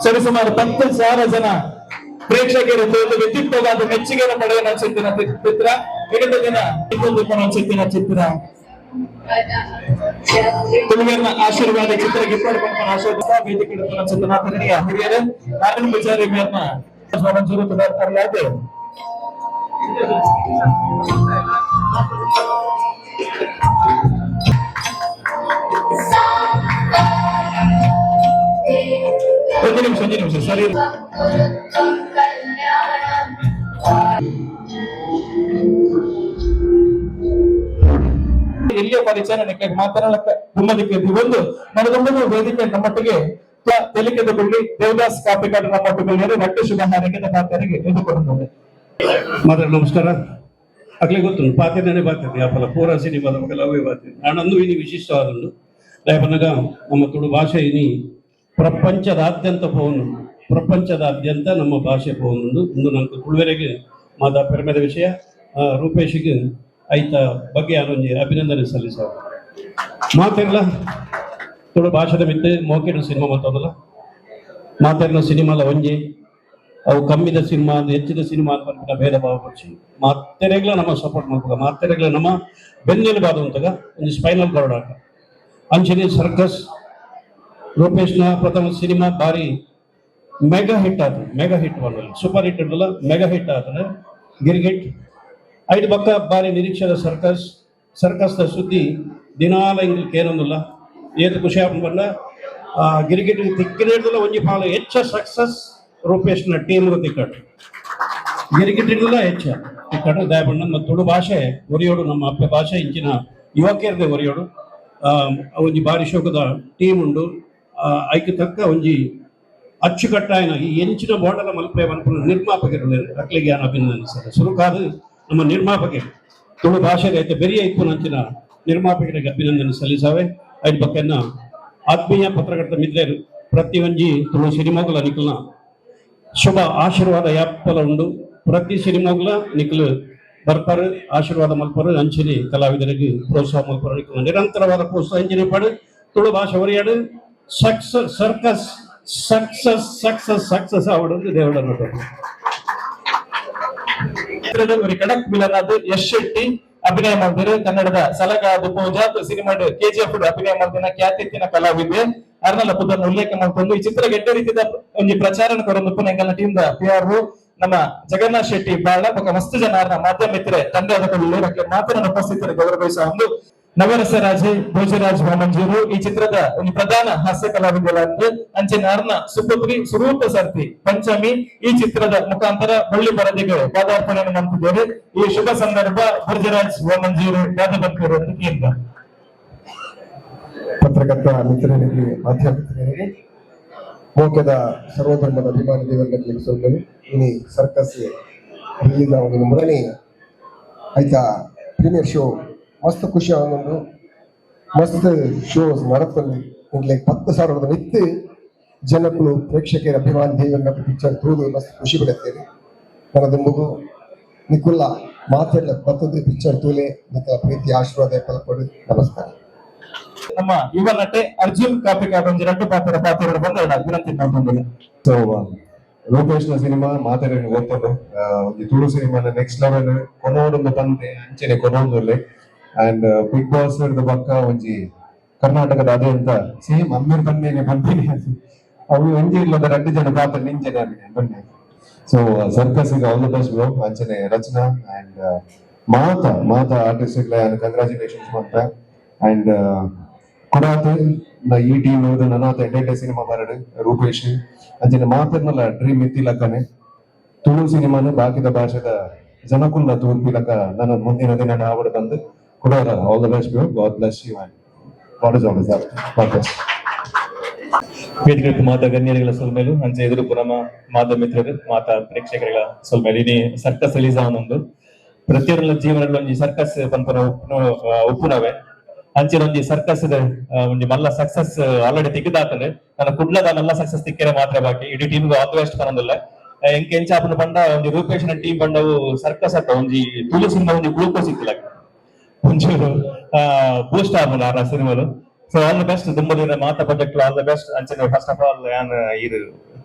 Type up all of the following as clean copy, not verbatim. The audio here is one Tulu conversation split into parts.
ಸರಿಸುಮಾರು 10,000 ಜನ ಪ್ರೇಕ್ಷಕರು ತೋದು ವ್ಯತಿರಿಕ್ತವಾದ ಮೆಚ್ಚುಗೆಯನ್ನು ಪಡೆಯಲು ಚಿತ್ತಿನ ಚಿತ್ರ ವಿಗತ ದಿನ ಚಿತ್ತಿನ ಚಿತ್ರ ತುಳುವೆರ್ನ ಆಶೀರ್ವಾದ ಚಿತ್ರ ಗಿಪ್ಪಡ್ ಪನ್ಪನ ಆಶೀರ್ವಾದ ವೇದಿಕೆ ಚಿತ್ರನಾಥನಿಯ ಹಿರಿಯರು ನಾರಾಯಣ ಪೂಜಾರಿ ಮೇರ್ನ ಮಂಜೂರು ಪದಾರ್ಥಗಳಾದ ಒಂದು ನಿಮಿಷ ಒಂದು ನಿಮಿಷ ಸರಿ. ಎಲ್ಲಿಯ ಪರಿಚಯ ನನಗೆ ಮಾತನಾಡಕ್ಕೆ ತುಂಬದಕ್ಕೆ ಒಂದು ನನಗೊಂದು ವೇದಿಕೆ ನಮ್ಮೊಟ್ಟಿಗೆ ತೆಲಿಕೆದ ಕೊಳ್ಳಿ ದೇವದಾಸ್ ಕಾಪಿಕಾಡು ನಮ್ಮೊಟ್ಟಿಗೆ ರಟ್ಟು ಶುಭ ಹಾರೈಕೆ ಮಾತನಿಗೆ ಎದುರುಕೊಂಡು. ಮಾತ್ರ ನಮಸ್ಕಾರ. ಅಗ್ಲೇ ಗೊತ್ತುಂಟು ಪಾತೆನೇ ಬಾತದೆ ಯಾಪಲ ಪೂರ ಸಿನಿಮಾದ ಮಗಲ ಅವೇ ಬಾತೆ ನಾನಂದು ಇನಿ ವಿಶಿಷ್ಟವಾದುಂಡು ದಯಪನಗ ನಮ್ಮ ತುಳು ಭಾಷೆ ಇನಿ ಪ್ರಪಂಚದಾದ್ಯಂತ ಪೋವನುಂಡು, ಪ್ರಪಂಚದಾದ್ಯಂತ ನಮ್ಮ ಭಾಷೆ ಪೋವನುಂಡು. ಇಂದು ನಂಗೆ ತುಳುವೆರೆಗೆ ಮಾತ ಪೆರ್ಮೆದ ವಿಷಯ. ರೂಪೇಶಿಗೆ ಐತ ಬಗ್ಗೆ ಅನೊಂಜಿ ಅಭಿನಂದನೆ ಸಲ್ಲಿಸ. ಮಾತೆರ್ಲ ತುಳು ಭಾಷೆದ ಮಿತ್ತೆ ಮೋಕೆಡ್ ಸಿನಿಮಾ ಮತ್ತದಲ್ಲ ಮಾತೆರ್ನ ಸಿನಿಮಾಲ ಒಂಜಿ ಅವು ಕಮ್ಮಿದ ಸಿನಿಮಾ ಹೆಚ್ಚಿದ ಸಿನಿಮಾ ಪನ್ಪಿನ ಭೇದ ಭಾವ ಪಕ್ಷಿ ಮಾತೆರೆಗ್ಲ ನಮ್ಮ ಸಪೋರ್ಟ್ ಮಲ್ಪುಗ, ಮಾತೆರೆಗ್ಲ ನಮ್ಮ ಬೆನ್ನೆಲುಬಾದ ಉಂತಗ ಒಂಜಿ ಸ್ಪೈನಲ್ ಕಾರ್ಡ್ ಆಕ. ಅಂಚನೆ ಸರ್ಕಸ್ ರೂಪೇಶ್ನ ಪ್ರಥಮ ಸಿನಿಮಾ ಬಾರಿ ಮೆಗಾ ಹಿಟ್ ಆತು, ಮೆಗಾ ಹಿಟ್ ಬಂದಲ್ಲಿ ಸೂಪರ್ ಹಿಟ್ ಇಡಲ್ಲ ಮೆಗಾ ಹಿಟ್ ಆತದೆ ಗಿರ್ಗಿಟ್. ಐದು ಬಕ್ಕ ಬಾರಿ ನಿರೀಕ್ಷೆದ ಸರ್ಕಸ್, ಸರ್ಕಸ್ದ ಸುದ್ದಿ ದಿನಾಲ ಇಂಗ್ಲಿಕ್ ಏನೊಂದಿಲ್ಲ ಏತು ಖುಷಿ ಆಪುಂಡು ಪಂಡ ಗಿರಿಗಿಟ್ ತಿಕ್ಕಿನ ಒಂಜಿ ಪಾಲು ಹೆಚ್ಚ ಸಕ್ಸಸ್ ರೂಪೇಶ್ನ ಟೀಮ್ ತಿಕ್ಕಟ್ಟು ಗಿರಿಗಿಟ್ ಹಿಡ್ದಲ್ಲ ಹೆಚ್ಚ ತಿಕ್ಕಟ್ಟು. ದಯಪಂಡ ನಮ್ಮ ತುಳು ಭಾಷೆ ಒರಿಯೋಡು, ನಮ್ಮ ಅಪ್ಪೆ ಭಾಷೆ ಇಂಚಿನ ಯುವಕಿಯರ್ದೆ ಒರಿಯೋಡು. ಒಂಜಿ ಬಾರಿ ಶೋಕದ ಟೀಮ್ ಉಂಡು. ಐಕ್ ತಕ್ಕ ಒಂಜಿ ಅಚ್ಚುಕಟ್ಟಾಯಿನ ಈ ಎಂಚಿನ ಬೋಡಲ ಮಲ್ಪೆ ಮನ್ಪುನ ನಿರ್ಮಾಪಕರು ಅಕ್ಲೆಗೆ ಯಾನ್ ಅಭಿನಂದನೆ ಸರ್. ಸುರುಕಾದ ನಮ್ಮ ನಿರ್ಮಾಪಕರು ತುಳು ಭಾಷೆ ಐತೆ ಬೆರಿಯ ಇಪ್ಪುನಂಚಿನ ನಿರ್ಮಾಪಕರಿಗೆ ಅಭಿನಂದನೆ ಸಲ್ಲಿಸಾವೆ. ಐದು ಪಕ್ಕನ ಆತ್ಮೀಯ ಪತ್ರಕರ್ತ ಮಿತ್ರರು ಪ್ರತಿಯೊಂಜಿ ತುಳು ಸಿನಿಮಾಗುಲ ನಿಖಲ್ನ ಶುಭ ಆಶೀರ್ವಾದ ಯಾಪಲ ಉಂಡು. ಪ್ರತಿ ಸಿನಿಮಾಗುಲ ನಿಖಲು ಬರ್ಪರು ಆಶೀರ್ವಾದ ಮಲ್ಪರು ಅಂಚನೆ ಕಲಾವಿದರಿಗೆ ಪ್ರೋತ್ಸಾಹ ಮಲ್ಪರು ನಿಖಲ್ನ ನಿರಂತರವಾದ ಪ್ರೋತ್ಸಾಹ ಅಂಚನೆ ಪಡು ತುಳು ಭಾಷೆ ಒರಿಯಾಡು. Success circus success success success ಆವಡು ದೇವಡ ಖಡಕ್ ವಿಲನ್ ಆದ್ ಯಶ್ ಶೆಟ್ಟಿ ಅಭಿನಯ ಮಾಡಿದ್ರು. ಕನ್ನಡದ ಸಲಗ ಪೂಜಾ ಸಿನಿಮಾ ಕೆಜಿಎಫ್ ಅಭಿನಯ ಮಾಡಿದ ಖ್ಯಾತಿತ್ತಿನ ಕಲಾವಿದೆ ಅರ್ನಲ ಪುದರ್ನ ಉಲ್ಲೇಖ ಮಾಡ್ಕೊಂಡು ಈ ಚಿತ್ರ ಗೆಡ್ಡೆ ರೀತಿಯ ಒಂಜಿ ಪ್ರಚಾರನ ಕೊರೊಂದು ಎಂಕಲ್ನ team the P R ನಮ್ಮ ಜಗನ್ನಾಥ್ ಶೆಟ್ಟಿ ಬಾಳ ಬೊಕ ಮಸ್ತ್ ಜನ ಅರ್ನ ಮಾಧ್ಯಮ ಮಿತ್ರೆ ತಂದೆ ಮಾತ್ರ ಉಪಸ್ಥಿತರು ಗೌರವಿಸುವ ಒಂದು ನವರಸ ರಾಜೆ ಭೋಜರಾಜ್ ವಾಮಂಜೂರು ಈ ಚಿತ್ರದ ಒಂದು ಪ್ರಧಾನ ಹಾಸ್ಯ ಕಲಾವಿದರಾದ ಅಂಚಿನ ಅರ್ನ ಸುಪುತ್ರಿ ಸುರೂಪ ಸರ್ತಿ ಪಂಚಮಿ ಈ ಚಿತ್ರದ ಮುಖಾಂತರ ಬಳ್ಳಿ ಬರದಿಗೆ ಪಾದಾರ್ಪಣೆಯನ್ನು ಮಾಡ್ತಿದ್ದೇವೆ. ಈ ಶುಭ ಸಂದರ್ಭ ಭೋಜರಾಜ್ ವಾಮಂಜೂರು ಪಾದಬಂಕರು ಅಂತ ಕೇಂದ್ರ ಪತ್ರಕರ್ತ ಮಿತ್ರರಿಗೆ, ಮಾಧ್ಯಮ ಮಿತ್ರರಿಗೆ, ಮೋಕ್ಯದ ಸರ್ವಧರ್ಮದ ಅಭಿಮಾನಿ ದೇವರುಗಳಿಗೆ ಸೊಲ್ಲಲು ಇನಿ ಸರ್ಕಸ್ ರಿಲೀಸ್ ಆಗುವ ಮುರಳಿ ಆಯ್ತಾ ಪ್ರೀಮಿಯರ್ ಶೋ ಮಸ್ತ್ ಖುಷಿ ಆವೊಂದುಂಡು. ಮಸ್ತ್ ಶೋಸ್ ನಡತೊಂದು ಇಂಕ್ಲೆಗ್ 10,000 ಮಿತ್ತ್ ಜನಕುಲು, ಪ್ರೇಕ್ಷಕರ, ಅಭಿಮಾನಿ ದೇವರ ಪಿಕ್ಚರ್ ತೂದು ಮಸ್ತ್ ಖುಷಿ ಪಡೆತ್ತೇವೆ. ನನ್ನ ದುಂಬುಗು ನಿಕುಲ್ಲ ಮಾತೆರ್ಲ ಬತ್ತದ ಪಿಕ್ಚರ್ ತೂಲೆ, ನಿಕಲ ಪ್ರೀತಿ ಆಶೀರ್ವಾದ ಪಲಪಡು. ನಮಸ್ಕಾರ. ನಮ್ಮ ಯುವ ನಟೆ ಅರ್ಜುನ್ ಕಾಪಿಕಾಡ್ ಒಂಜಿ ರಡ್ಡು ಪಾತ್ರ ಪಾತ್ರ ಬಂದ ವಿನಂತಿ ಮಾಡ್ಕೊಂಡಿಲ್ಲ. ಸೊ ರೂಪೇಶ್ ನ ಸಿನಿಮಾ ಮಾತೆರೆಗ್ ಗೊತ್ತುಂಡು. ಒಂಜಿ ತುಳು ಸಿನಿಮಾನ ನೆಕ್ಸ್ಟ್ ಲೆವೆಲ್ ಕೊನೊಡೊಂದು ಪಂತೆ ಅಂಚೆನೆ ಕೊನೊಂದುಲ್ಲೆ. And big boss ಬೊಕ್ಕ ಒಂಜಿ ಕರ್ನಾಟಕದ ಅದೇ ಅಂತ ಸೇಮ್ ಅಮ್ಮೇರ್ ಪನ್ನೇನೆ ಪನ್ಪಿನಿ. ಅವು ಒಂಜಿ ಇಲ್ಲದ ರಡ್ಡು ಜನ ಪಾತ್ರ ನಿಂಚೆನೆ ಬನ್ನಿ. So circus all the best bro. ಅಂಚನೆ ರಚನಾ ಅಂಡ್ ಮಾತ ಮಾತ ಆರ್ಟಿಸ್ಟ್ ಕಂಗ್ರಾಚುಲೇಷನ್ಸ್ ಮಂತ. ಅಂಡ್ ಕುಡಾತ್ ಈ ಟೀಮ್ ನನಾತ ಎಡ್ಡೆ ಸಿನಿಮಾ ಬರಡು. ರೂಪೇಶ್ ಅಂಚನೆ ಮಾತೆರ್ನಲ ಡ್ರೀಮ್ ಇತ್ತಿಲಕ್ಕನೆ ತುಳು ಸಿನಿಮಾನ ಬಾಕಿದ ಭಾಷೆದ ಜನಕುಲ್ಲ ತೂರ್ಪಿಲಕ ನನ್ನ ಮುಂದಿನ ದಿನ ಆವಡ ಬಂದು ಕುಡಾರ. All the best bro. God bless you and God is always God bless. ವೇದಿಕೆ ಮಾತಾ ಗಣ್ಯರುಗಳ ಸೊಲ್ಮೆಲು. ಅಂಚೆ ಎದುರು ಪುನಮ ಮಾತಾ ಮಿತ್ರರು, ಮಾತಾ ಪ್ರೇಕ್ಷಕರುಗಳ ಸೊಲ್ಮೆಲು. ಇನಿ ಸರ್ಕಸ್ ರಿಲೀಸ್ ಆವೊಂದುಂಡು. ಪ್ರತಿಯೊಂದು ಜೀವನದಲ್ಲಿ ಒಂಜಿ ಸರ್ಕಸ್ ಪನ್ಪುನ ಉಪ್ಪುನವೆ. ಅಂಚೆ ಒಂಜಿ ಸರ್ಕಸ್ ಒಂಜಿ ಮಲ್ಲ ಸಕ್ಸಸ್ ಆಲ್ರೆಡಿ ತಿಕ್ಕದಾತಂಡ್. ನನ್ನ ಕುಡ್ಲದ ಮಲ್ಲ ಸಕ್ಸಸ್ ತಿಕ್ಕರೆ ಮಾತ್ರ ಬಾಕಿ. ಇಡೀ team all the best ಪನೊಂದುಲ್ಲ. ಎಂಕ್ ಎಂಚ ಆಪುಂಡು ಪಂಡ, ಒಂಜಿ ರೂಪೇಶ್ ಟೀಮ್ ಪಂಡವು ಸರ್ಕಸ್ ಅತ್ತ, ಒಂಜಿ ತುಳು ಸಿನಿಮಾ ಒಂಜಿ ಗ್ಲೂಕೋಸ್ ಇತ್ತಿಲ್ಲ, ಒಂಚೂರು ಬೂಸ್ಟ್ ಆಪುಂಡು ಆ ಸಿನಿಮಾಲು. So all the best. ದುಂಬದಿನ ಮಾತ project all the best. ಅಂಚನೆ first of all ಯಾನ್ ಇರು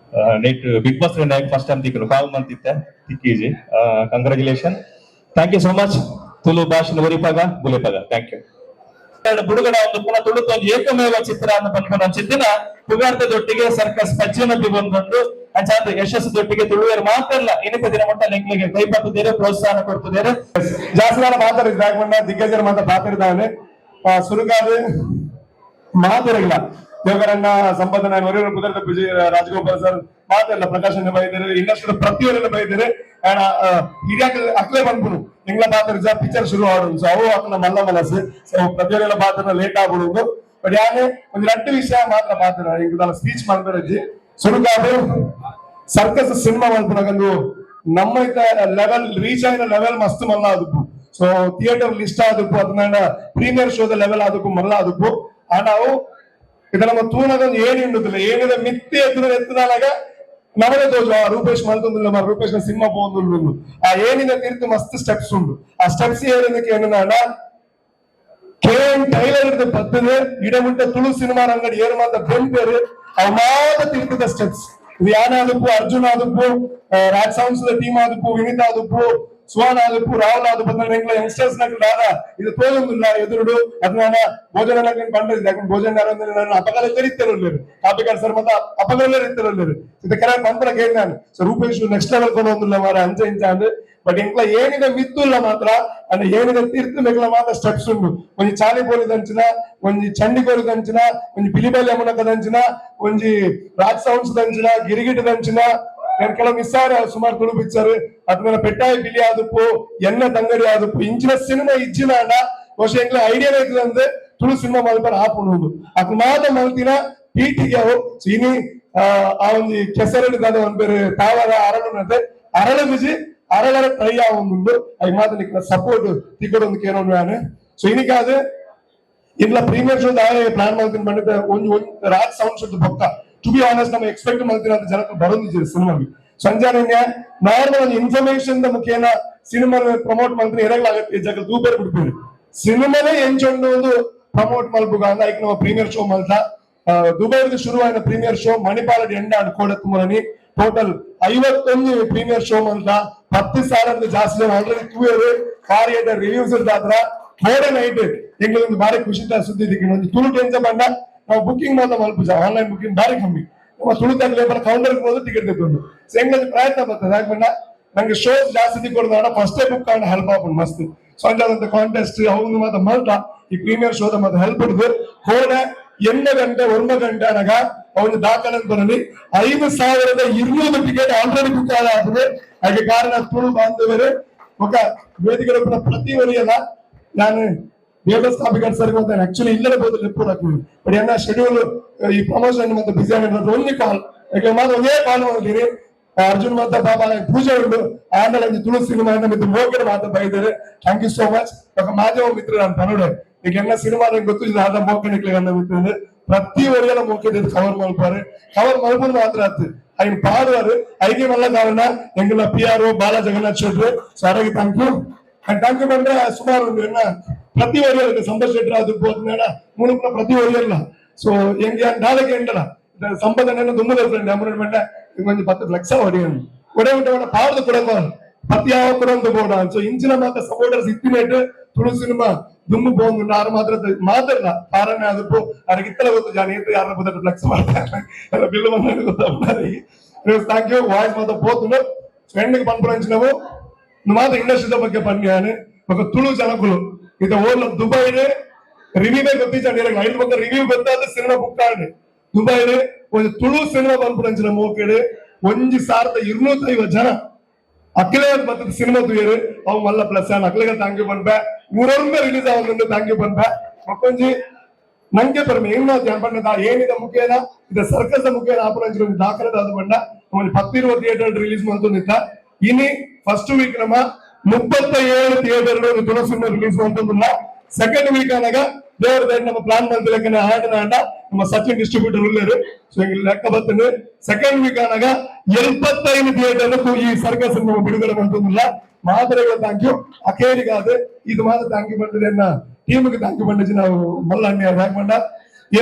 night big boss first time ತಿಕ್ಕನು call ಮಂತಿತ್ತೆ ತಿಕ್ಕೀಜಿ. Congratulation, thank you so much. Tulu ಭಾಷೆ ಒರಿಪಾಗ ಬುಲೆಪಾಗ. Thank you. ಬಿಡುಗಡೆ ಒಂದು ಪುನಃ ತುಳುತ ಒಂದು ಏಕಮೇವ ಚಿತ್ರ ಅನ್ನು ಪನ್ಪುನ ಚಿತ್ತಿನ ಪುಗಾರ್ತೆದೊಟ್ಟಿಗೆ ಸರ್ಕಸ್ ಪಜ್ಜನಪಿ ಬಂದೊಂದು. ಅಂಚಾದ ಯಶಸ್ಸು ದೊಟ್ಟಿಗೆ ತುಳುವೆರ್ ಮಾತ್ರ ಅಲ್ಲ, ಇನ್ನಿತ ದಿನ ಮಟ್ಟ ಎಂಕ್ಲೆಗೆ ಕೈ ಪತ್ತುದೇರೆ, ಪ್ರೋತ್ಸಾಹ ಕೊಡ್ತಿದ್ದಾರೆ. ಜಾಸ್ತಿ ಜನ ಮಾತಾಡಿದ್ರು ಯಾಕಂದ್ರೆ ದಿಗ್ಗಜರ ಮಾತ ಪಾತಿರ್ದಾನೆ ಸುರುಕಾದ ಮಾತಿರಗಿಲ್ಲ. ದೇವರಣ್ಣ, ಸಂಪದ ಹೊರಗೆ ಪುದರ್ದ ವಿಜಯ್ ರಾಜಗೋಪಾಲ್ ಸರ್ ಮಾತೆಲ್ಲ, ಪ್ರಕಾಶ್ ಬೈದಾರೆ, ಇಂಡಸ್ಟ್ರಿ ಪ್ರತಿಯೊಬ್ಬರೆಲ್ಲ ಬೈದಾರೆ. ಹಿರಿಯಾಕ ಅಕ್ಲೆ ಬಂದ್ಬಿಡು ಎಂಗ್ಲ ಪಾತ್ರ ಪಿಕ್ಚರ್ ಶುರು ಆಡು. ಸೊ ಅವು ಅಕ್ಲ ಮಲ್ಲ ಮನಸ್ಸು. ಸೊ ಪ್ರತಿಯೊಬ್ಬರೆಲ್ಲ ಪಾತ್ರ ಲೇಟ್ ಆಗ್ಬಿಡುದು. ಬಟ್ ಯಾನೆ ಒಂದು ರಡ್ಡು ವಿಷಯ ಮಾತ್ರ ಪಾತ್ರ ಈಗ ಸ್ಪೀಚ್ ಮಾಡ್ಬೇರಜ್ಜಿ. ಸುರುಕಾದ ಸರ್ಕಸ್ ಸಿನಿಮಾ ಮಲ್ಪುನಗಂದು ನಮ್ಮ ಲೆವೆಲ್ ರೀಚ್ ಆಗಿನ ಲೆವೆಲ್ ಮಸ್ತ್ ಮಲ್ಲ ಆದಪ್ಪು. So theatre list ಆದಪ್ಪು, ಅದನ್ನ ಪ್ರೀಮಿಯರ್ ಶೋದ ಲೆವೆಲ್ ಆದಪ್ಪು, ಮಲ್ಲ ಆದಪ್ಪು. ಆ ನಾವು ಇದು ನಮ್ಮ ತೂನದ ಒಂದು ಏಣಿ ಉಂಡುದಿಲ್ಲ, ಏಣಿದ ಮಿತ್ತಿ ಎತ್ತುನ ಎತ್ತುನಾಗ ನಮನೆ ತೋಜು ಆ ರೂಪೇಶ್ ಮಲ್ತೊಂದಿಲ್ಲ ಮಾರ, ರೂಪೇಶ್ ಸಿನಿಮಾ ಪೋಂದುಂಡು. ಆ ಏಣಿನ ತೀರ್ತು ಮಸ್ತ್ ಸ್ಟೆಪ್ಸ್ ಉಂಡು. ಆ ಸ್ಟೆಪ್ಸ್ ಏನಿದಕ್ಕೆ ಏನನ್ನ K N tailor ಬರ್ತದೆ. ಇಡಮುಂಟ ತುಳು ಸಿನಿಮಾ ರಂಗಡಿ ಏರು ಮಾತ ಬೆಂಪೇರು ಅವು ಮಾತ ತೀರ್ಥದ ಸ್ಟೆಪ್ಸ್ ಇದು. ಯಾನ ಆದಪ್ಪು, ಅರ್ಜುನ್ ಆದಪ್ಪು, ರಾಜ್ ಸೌಂಡ್ಸ್ ಟೀಮ್ ಆದಪ್ಪು, ವಿನಿತಾ ಆದಪ್ಪು, ಸುಹಾನ್ ಆದಪ್ಪು, ರಾಹುಲ್ ಆದಪ್ಪು, ಎಂಗ್ಲ ಯಂಗ್ಸ್ಟರ್ಸ್ ನಕಲ್ ದಾದ ಇದು ತೋಜೊಂದುಲ್ಲ ಎದುರುಡು. ಅದನ್ನ ಭೋಜನ ಪಂಡ್ರೆ ಯಾಕಂದ್ರೆ ಭೋಜನ ನಾನು ಅಪಗಲ ತೆರಿತಿರಲಿಲ್ಲ. ಕಾಪಿಕಾಡ್ ಸರ್ ಮತ್ತೆ ಅಪಗಲ ಇತ್ತಿರಲಿಲ್ಲ. ಇದು ಕರೆ ಪಂಪರ ಕೇಳಿ ನಾನು. So Rupesh next level ಕೊಂಡು ಮಾರ ಅಂಚ ಇಂಚ ಅಂದ್ರೆ. ಬಟ್ ಎಂಕ್ಲ ಏನಿದೆ ಮಿತ್ತುಲ್ಲ ಮಾತ್ರ ಅಂದ್ರೆ ಏನಿದೆ ತೀರ್ಥ ಮೆಗ್ಲ ಮಾತ್ರ ಸ್ಟೆಪ್ಸ್ ಉಂಡು. ಒಂಜಿ ಚಾಲಿ ಪೋಲಿದಂಚಿನ, ಒಂಜಿ ಚಂಡಿ ಕೋರಿದಂಚಿನ, ಒಂಜಿ ಪಿಲಿಬೆಲೆ ಯಮುನಕದಂಚಿನ, ಒಂಜಿ ರಾಜ್ ಸೌಂಡ್ಸ್ ದಂಚಿನ, ಗಿರಿಗಿಟದಂಚಿನ, ನಾನು ಕೆಲವು ಮಿಸ್ ಆರೆ ಸುಮಾರು ತುಳು ಪಿಕ್ಚರ್. ಅದ್ಮೇಲೆ ಪೆಟ್ಟಾಯಿ ಪಿಲಿ ಆದಪ್ಪು, ಎನ್ನ ತಂಗಡಿ ಆದಪ್ಪು, ಇಂಚಿನ ಸಿನಿಮಾ ಇಜ್ಜಿನ ಬಹುಶಃ ಎಂಕ್ಲ ಐಡಿಯಾ ಅಂದ್ರೆ ತುಳು ಸಿನಿಮಾ ಮಲ್ಪರ ಆಪುಣುದು. ಅಕ್ ಮಾತ ಮಲ್ತಿನ ಪೀಟಿಗೆ ಅವು. ಇನಿ ಆ ಒಂಜಿ ಕೆಸರಡು ದಾದ ಒಂದ್ ಬೇರೆ ತಾವರ ಅರಳು ಅರಳು ಬಿಜಿ ಅರಳರ ಟ್ರೈ ಆವೊಂದುಂಡು. ಐಕ್ ಮಾತ ನಿಕ್ನ ಸಪೋರ್ಟ್ ತಿಕ್ಕೊಡೊಂದು ಕೇನೊಂದು ಯಾನ್. ಸೊ ಇನಿಕಾದ್ ಇನ್ಲ ಪ್ರೀಮಿಯರ್ ಶೋ ದಾಯ ಪ್ಲಾನ್ ಮಲ್ತಿನ ಬಂದಿದ್ದ ಒಂಜಿ ಒಂಜಿ ರಾಜ್ ಸೌಂಡ್ಸ್ ಬೊಕ್ಕ to be honest ನಮ್ಮ ಎಕ್ಸ್ಪೆಕ್ಟ್ ಮಲ್ತಿನ ಅಂತ ಜನಕ್ಕೆ ಬರೊಂದಿದ್ದೀರಿ ಸಿನಿಮಾಗೆ. ಸಂಜಾನೆ ನಾರ್ಮಲ್ ಒಂದು ಇನ್ಫಾರ್ಮೇಶನ್ the ಮುಖೇನ ಸಿನಿಮಾ ಪ್ರಮೋಟ್ ಮಲ್ತಿನ ಎರಗ್ಲಾಗತ್ತೆ ಜಗಲ್ ತೂಪೇರ್ ಬಿಡ್ಪೇರು. ಸಿನಿಮಾನೇ ಎಂಚೊಂಡು ಒಂದು ಪ್ರಮೋಟ್ ಮಲ್ಪುಗ ಅಂದ ಐಕ್ ನಮ್ಮ ಪ್ರೀಮಿಯರ್ ಶೋ ಮಲ್ತ. ದುಬೈರ್ದು ಶುರುವಾಯಿನ premiere show Manipal end and ಕೋಡತ್. Total 51 premiere show ಮಲ್ತ. 10,000 ಜಾಸ್ತಿ ಜನ ಆಲ್ರೆಡಿ ತೂಯರು. ಫಾರ್ ಏಟ್ ರಿವ್ಯೂಸ್ ಇರ್ತಾದ್ರ. ಕೋಡೆ ನೈಟ್ ಎಂಗ್ಳಿಗೆ ಬಾರಿ ಖುಷಿ ಸುದ್ದಿ ದಿಕ್ಕಿನ ಒಂಜಿ ತುಳು ಟೆನ್ಷನ್ ಬಂಡ ನಾವು ಬುಕಿಂಗ್ ಮಾತ್ರ ಮಲ್ಪುಜ. ಆನ್ಲೈನ್ ಬುಕಿಂಗ್ ಬಾರಿ ಕಮ್ಮಿ. ನಮ್ಮ ತುಳು ಲೇಬರ್ ಕೌಂಟರ್ ಹೋದ್ರೆ ಟಿಕೆಟ್ ತೆಗೊಂಡು. ಸೊ ಎಂಗ್ಳಲ್ಲಿ ಪ್ರಯತ್ನ ಬರ್ತದೆ. ಯಾಕಂದ್ರೆ ನಂಗೆ ಶೋಸ್ ಜಾಸ್ತಿ ತಿಕ್ಕೊಡ್ದು ಫಸ್ಟೇ ಬುಕ್ ಆಂಡ್ ಹೆಲ್ಪ್ ಆಪುಂಡು ಮಸ್ತ್. ಸೊ ಅಂಚಾದಂತ ಕಾಂಟೆಸ್ಟ್ ಅವನು ಮಾತ ಮಲ್ತ ಈ ಪ್ರೀಮಿಯರ್ ಶೋದ ಮಾತ ಹೆಲ್ಪ್ ಹಿಡಿದು ಕೋಡೆ 8 ಗಂಟೆ 9 ಗಂಟೆ ಅನಗ ಅವನು ದಾಖಲೆ ಬರಲಿ 5200 ticket already book ಆದ. ಹಾಗೆ ಕಾರಣ ತುಳು ಬಾಂಧವರು ఒక ವೇದಿಕೆ ಪ್ರತಿ ವರಿಯಲ್ಲ. ನಾನು ದೇವದಾಸ್ ಕಾಪಿಕಾಡ್ ಸರ್ ಅಂತ ಆಕ್ಚುಲಿ ಇಲ್ಲದೆ ಬೋದು ಲೆಪ್ಪು ಹಾಕಿ. ಬಟ್ ಏನ ಶೆಡ್ಯೂಲ್ ಈ ಪ್ರಮೋಷನ್ ಮತ್ತೆ ಬಿಸಿ ಒಂದೇ ಕಾಲ್ ಯಾಕೆ ಮಾತ್ರ ಒಂದೇ ಕಾಲ್ ಮಾಡ್ತೀನಿ. Arjun ಮಾತ ಪಾಪ ಪೂಜೆ ಉಂಡು. ಆಂಡಲ ಒಂಜಿ ತುಳು ಸಿನಿಮಾ ಮಿತ್ತು ಮೋಕೆಡ್ ಮಾತ ಬೈದಾರೆ. Thank you so much. ఒక ಮಾಧ್ಯಮ ಮಿತ್ರ ನಾನು ಪನೋಡೆ, ಈಗ ಎಲ್ಲ ಸಿನಿಮಾ ಗೊತ್ತು ಆದ ಮೋಕಣಿಕ್ಲೆ ಗಂಡ ಮಿತ್ರ ಪ್ರತಿ ಒರಿಯಲ ಮೋಕೆ ಕವರ್ ಮಲ್ಪಾರೆ. ಕವರ್ ಮಲ್ಪುದು ಮಾತ್ರ ಆತು, ಐನ್ ಪಾಡುವಾರು. ಐಗೆ ಮಲ್ಲ ಕಾರಣ ಎಂಗಲ ಪಿ.ಆರ್. ಬಾಲ ಜಗನ್ನಾಥ್ ಶೆಟ್ರು. ಸೊ ಅರೆಗೆ thank you. And thank you ಬಂದ್ರೆ ಸುಮಾರು ಉಂಡು. ಎನ್ನ ಪ್ರತಿ ಒರಿಯಲ್ ಸಂಪತ್ ಶೆಟ್ರು ಅದು ಹೋದ್ಮೇಡ ಮೂಲಕ ಪ್ರತಿ ಒರಿಯಲ್ಲ. ಸೊ ಎಂಗೆ ನಾಳೆಗೆ ಎಂಡಲ ಸಂಪದನೆ ದುಮ್ಮದ ಫ್ರೆಂಡ್ ಅಮರನ್ ಬಂಡ ಒಂಜಿ 10 ಲಕ್ಷ ಹೊಡೆಯನು ಒಡೆ ಉಂಟು ಪಾಡ್ದು ಕೊಡಕ ಪತ್ತಿ ಯಾವ ಕೊಡಂತ ಬೋಡ. ಸೊ ಇಂಚಿನ ಮಾತ ಸಪೋರ್ಟರ್ಸ್ ಇತ್ತಿನೇಟ್ ತುಳು ಸಿನಿಮಾ ದುಮ್ಮು ಪೋಂದು. ಆರು ಮಾತ್ರ ಮಾತ್ರಲ್ಲ ಕಾರಣ ಅದಕ್ಕೂ ಅದಕ್ಕೆ ಇತ್ತಲ ಗೊತ್ತು ಜಾನ ಏತ್ ಯಾರ ಬದಲು ಫ್ಲೆಕ್ಸ್ ಮಾಡ್ತಾರೆ, ಬಿಲ್ಲು ಬಂದ ಗೊತ್ತಾಗ್ತಾರೆ. Thank you. Voice ಮಾತ್ರ ಪೋತುಂಡು. ಫ್ರೆಂಡ್ಗೆ ಪನ್ಪುರಂಚಿನವು ಮಾತ್ರ ಇಂಡಸ್ಟ್ರಿದ ಬಗ್ಗೆ ಪನ್ಯಾನು. ఒక ತುಳು ಜನಕುಲು ಇದು ಓರ್ಲ ದುಬೈಡ್ ರಿವ್ಯೂವೇ ಗೊತ್ತಿಜ್ಜಾಂಡ್. ಐದು ಪಕ್ಕ ರಿವ್ಯೂ ಗೊತ್ತಾದ ಸಿನಿಮಾ ಬುಕ್ ಆಂಡ್. ದುಬೈಡ್ ಒಂಜಿ ತುಳು ಸಿನಿಮಾ ಪನ್ಪುನಂಚಿನ ಮೋಕೆಡ್ 1250 ಜನ ಅಖಿಲೇ ಬತ್ತದ ಸಿನಿಮಾ ತೂಯರು. ಅವು ಮಲ್ಲ ಪ್ಲಸ್. ಅಕ್ಲೆಗೆ thank you ಪನ್ಪೆ. ಊರೊರ್ಮೆ release ಆವೊಂದುಂಡು, thank you ಪನ್ಪೆ. ಬೊಕ್ಕೊಂಜಿ ನಂಗೆ ಪರ್ಮೆ ಏನ ಪಂಡ ಏನಿದ ಮುಖೇನ ಇದ ಸರ್ಕಸ್ ಮುಖೇನ ಆಪುನಂಚಿನ ಒಂಜಿ ದಾಖಲೆ ದಾದ ಪಂಡ ಒಂಜಿ 10 20 ಥಿಯೇಟರ್ ರಿಲೀಸ್ ಮಲ್ತೊಂದಿತ್ತ. ಇನಿ ಫಸ್ಟ್ ವೀಕ್ ನಮ್ಮ 37 theatre Tulu cinema release ಮಲ್ತೊಂದುಲ್ಲ. Second week ಆನಾಗ ದೇವರ ದಯ ನಮ್ಮ ಪ್ಲಾನ್ ಮಲ್ತಿಲೆಕ್ಕನೆ ಆಂಡ ಆಂಡ ನಮ್ಮ ಸಚಿನ್ ಡಿಸ್ಟ್ರಿಬ್ಯೂಟರ್ ಉಲ್ಲೇರು. ಸೊ ಹಿಂಗ್ ಲೆಕ್ಕ ಬತ್ತಂಡು. ಸೆಕೆಂಡ್ ವೀಕ್ ಆನಾಗ 75 ಥಿಯೇಟರ್ ಈ ಸರ್ಕಸ್ ನಮ್ಮ ಬಿಡುಗಡೆ ಮಲ್ತೊಂದುಲ್ಲ. ಮಾತ್ರೆಗಳ thank you. ಅಕೇರಿಗಾದ ಇದು ಮಾತ್ರ thank you ಬಂದಿದೆ. ಟೀಮ್ಗೆ thank you ಬಂದಿದ್ದು ನಾವು ಮಲ್ಲ ಅನ್ಯಾಯ ಯಾಕೆ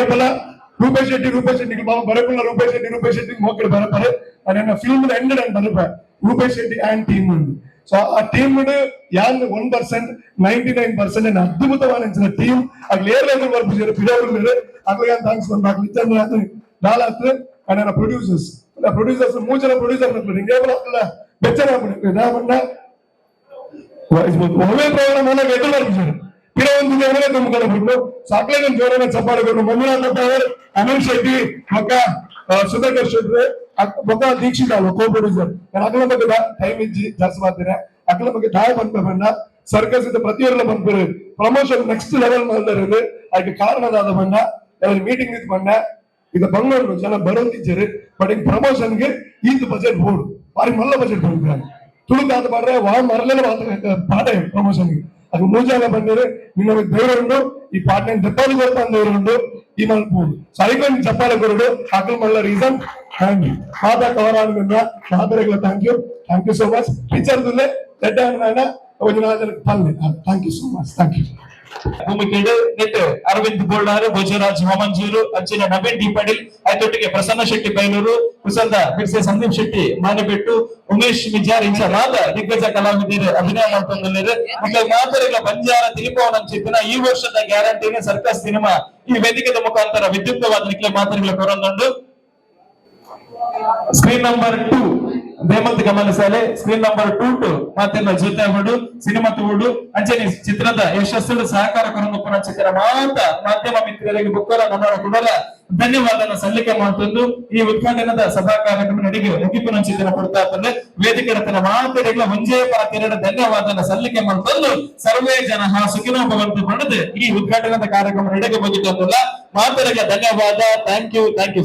ಏಪಲ ರೂಪೇಶ್ ಶೆಟ್ಟಿ, ರೂಪೇಶ್ ಶೆಟ್ಟಿ ಬಾಬಾ ಬರಕುಲ್ಲ. ರೂಪೇಶ್ ಶೆಟ್ಟಿ, ರೂಪೇಶ್ ಶೆಟ್ಟಿ ಮೋಕಡೆ ಬರಪರೆ. ನನ್ನ ಫಿಲ್ಮ್ ಎಂಡ್ ಬರಪ Rupesh Shetty and team. So ಆ ಟೀಮ್ ಯಾನ್ 1%, 99% ಅದ್ಭುತವಾದ ಟೀಮ್. ಅಗ್ಲಿ ಏರ್ಲೈನ್ ಬರ್ಪುಜೆರ್, ಪಿರವುಲ್ಲೆರ್. ಅಗ್ಲಿಗೆ thanks ಪನ್ಪ. ಇಜ್ಜಂಡ ದಾಲಾತ್. ಅಂಡ್ ಪ್ರೊಡ್ಯೂಸರ್ಸ್, ಪ್ರೊಡ್ಯೂಸರ್ಸ್ ಮೂರು ಜನ ಪ್ರೊಡ್ಯೂಸರ್ ಹಿಂಗೆ ಬೆಚ್ಚನ ಪಂಡ ಒಮ್ಮೆ ಪ್ರೋಗ್ರಾಮ್ ಅನ್ನ ಎದುರು ಬರ್ಪುಜೆರ್, ಪಿರ ಒಂದು ಜನರೇ ತುಂಬಿಕೊಂಡು ಬಿಟ್ಟು ಸಾಕ್ಲೇನ ಜೋರನ ಚಪ್ಪಾಳೆ ಕೊಟ್ಟು. ಮಂಜುನಾಥ್ ಅವರು, ಅನಿಲ್ ಶೆಟ್ಟಿ, ಬೊಕ್ಕ ಸುಧಾಕರ್ ಶೆಟ್ಟಿ, ಬೊಕ್ಕ ದೀಕ್ಷಿತ್ ಅಲ್ವ ಕೋ ಪ್ರೊಡ್ಯೂಸರ್. ನಾನು ಅಗಲ ಬಗ್ಗೆ ಟೈಮ್ ಇಜ್ಜಿ, ಜಾಸ್ತಿ ಮಾಡ್ತೇನೆ. ಅಗಲ ಬಗ್ಗೆ ದಾಯ ಪನ್ಪೆ ಪಂಡ ಸರ್ಕಸ್ ಇದ್ದ ಪ್ರತಿಯೊಂದು ಪನ್ಪೆರು. Promotion next level ಮಾಡ್ತಾರೆ. ಅದಕ್ಕೆ ಕಾರಣದಾದ ಪಂಡ ಮೀಟಿಂಗ್ ಇದು ಪಂಡ ಇದು ಬಂಗಳೂರು ಜನ ಬರೋದಿಜ್ಜರು, ಬಟ್ ಹಿಂಗ್ ಪ್ರಮೋಷನ್ಗೆ ಈತ್ ಬಜೆಟ್ ಬೋರ್ಡ್ ಬಾರಿ ಮಲ್ಲ ಬಜೆಟ್ ಬಂದಿದ್ದಾರೆ. ತುಳುಕಾದ ಪಾಡ್ರೆ ವಾ ಮರಲೇನ ಪಾಠ ಪ್ರಮೋಷನ್ಗೆ. ಅದು ಮೂಜಾಗ ಬಂದರೆ ನಿನ್ನ ಧೈರ್ಯ ಉಂಡು. ಈ ಪಾಟ್ನೆ ದೆಪ್ಪಾಲಿ ಕೊಡ್ತಾ ಧೈರ್ಯ ಉಂಡು. ಈ ಮಲ್ಪುಂಡು ಸೈಕೊಂಡ್ ಚಪ್ಪಾಳೆ ಕೊರಡು ಅಕಲ್ ಮಲ್ಲ ರೀಸನ್. ಅಂಡ್ ಮಾತಾ ಕವರ್ ಆನಂದ ಮಾತರೆಗಳ thank you, thank you so much. Picture ದುಲ್ಲೆ ದೆಡ್ಡ ಒಂಜಿ ನಾಲ್ ಜನಕ್ಕೆ ಪಲ್ಲೆ. Thank you so much, thank you. ಭೂಮಿಕೆಡು net Arvind Bolar, Bhojraj Vamanjoor, ಅಂಚಿನ ನವೀನ್ ಡಿ ಪಾಟೀಲ್, ಆಯ್ತೊಟ್ಟಿಗೆ ಪ್ರಸನ್ನ ಶೆಟ್ಟಿ ಬೈಲೂರು, ಕುಸಲ್ದ ಬಿರ್ಸೆ ಸಂದೀಪ್ ಶೆಟ್ಟಿ ಮಾನೆಬೆಟ್ಟು, ಉಮೇಶ್ ಮಿಜಾರ್, ಇಂಚ ಮಾತ ದಿಗ್ಗಜ ಕಲಾವಿದರು ಅಭಿನಯ ಮಾಡ್ತೊಂದುಲ್ಲೆರ್. ಮತ್ತೆ ಮಾತರಿಗಳ ಬಂಜಾರ ತಿಳಿಪವನಂಚಿತ್ತಿನ ಈ ವರ್ಷದ ಗ್ಯಾರಂಟಿನ ಸರ್ಕಸ್ ಸಿನಿಮಾ ಈ ವೇದಿಕೆದ ಮುಖಾಂತರ ವಿದ್ಯುಕ್ತವಾದ ನಿಕ್ಲೆ ಮಾತರಿಗಳ ಕೊರೊಂದುಂಡು. ಸ್ಕ್ರೀನ್ ನಂಬರ್ 2 ದೇಮಂತ್ ಗಮನಿಸಾಲೆ. ಸ್ಕ್ರೀನ್ ನಂಬರ್ 2 ಟು ಮಾತೆಲ್ಲ ಜೊತೆ ಆಗ್ಬಿಡು, ಸಿನಿಮಾ ತೂಡು. ಅಂಚನೆ ಚಿತ್ರದ ಯಶಸ್ಸು ಸಹಕಾರ ಕೊರೊಂದುಪ್ಪುನ ಚಿತ್ರ ಮಾತ ಮಾಧ್ಯಮ ಮಿತ್ರರಿಗೆ ಬುಕ್ಕಲ ನಮ್ಮ ಕುಡಲ ಧನ್ಯವಾದನ ಸಲ್ಲಿಕೆ ಮಾಡ್ತಂದು ಈ ಉದ್ಘಾಟನದ ಸಭಾ ಕಾರ್ಯಕ್ರಮ ನಡಿಗೆ ಮುಗಿಪಿನ ಚಿತ್ರ ಕೊಡ್ತಾ ತಂದೆ. ವೇದಿಕೆ ಮಾತೆರೆಗಳ ಒಂಜೇ ಪಾತೆರಡ ಧನ್ಯವಾದನ ಸಲ್ಲಿಕೆ ಮಾಡ್ತಂದು ಸರ್ವೇ ಜನ ಸುಖಿನೋ ಭವಂತು ಪಡೆದು ಈ ಉದ್ಘಾಟನದ ಕಾರ್ಯಕ್ರಮ ನಡೆಗೆ ಮುಗಿತಂದಲ್ಲ. ಮಾತೆರೆಗಳ ಧನ್ಯವಾದ. Thank you, thank you.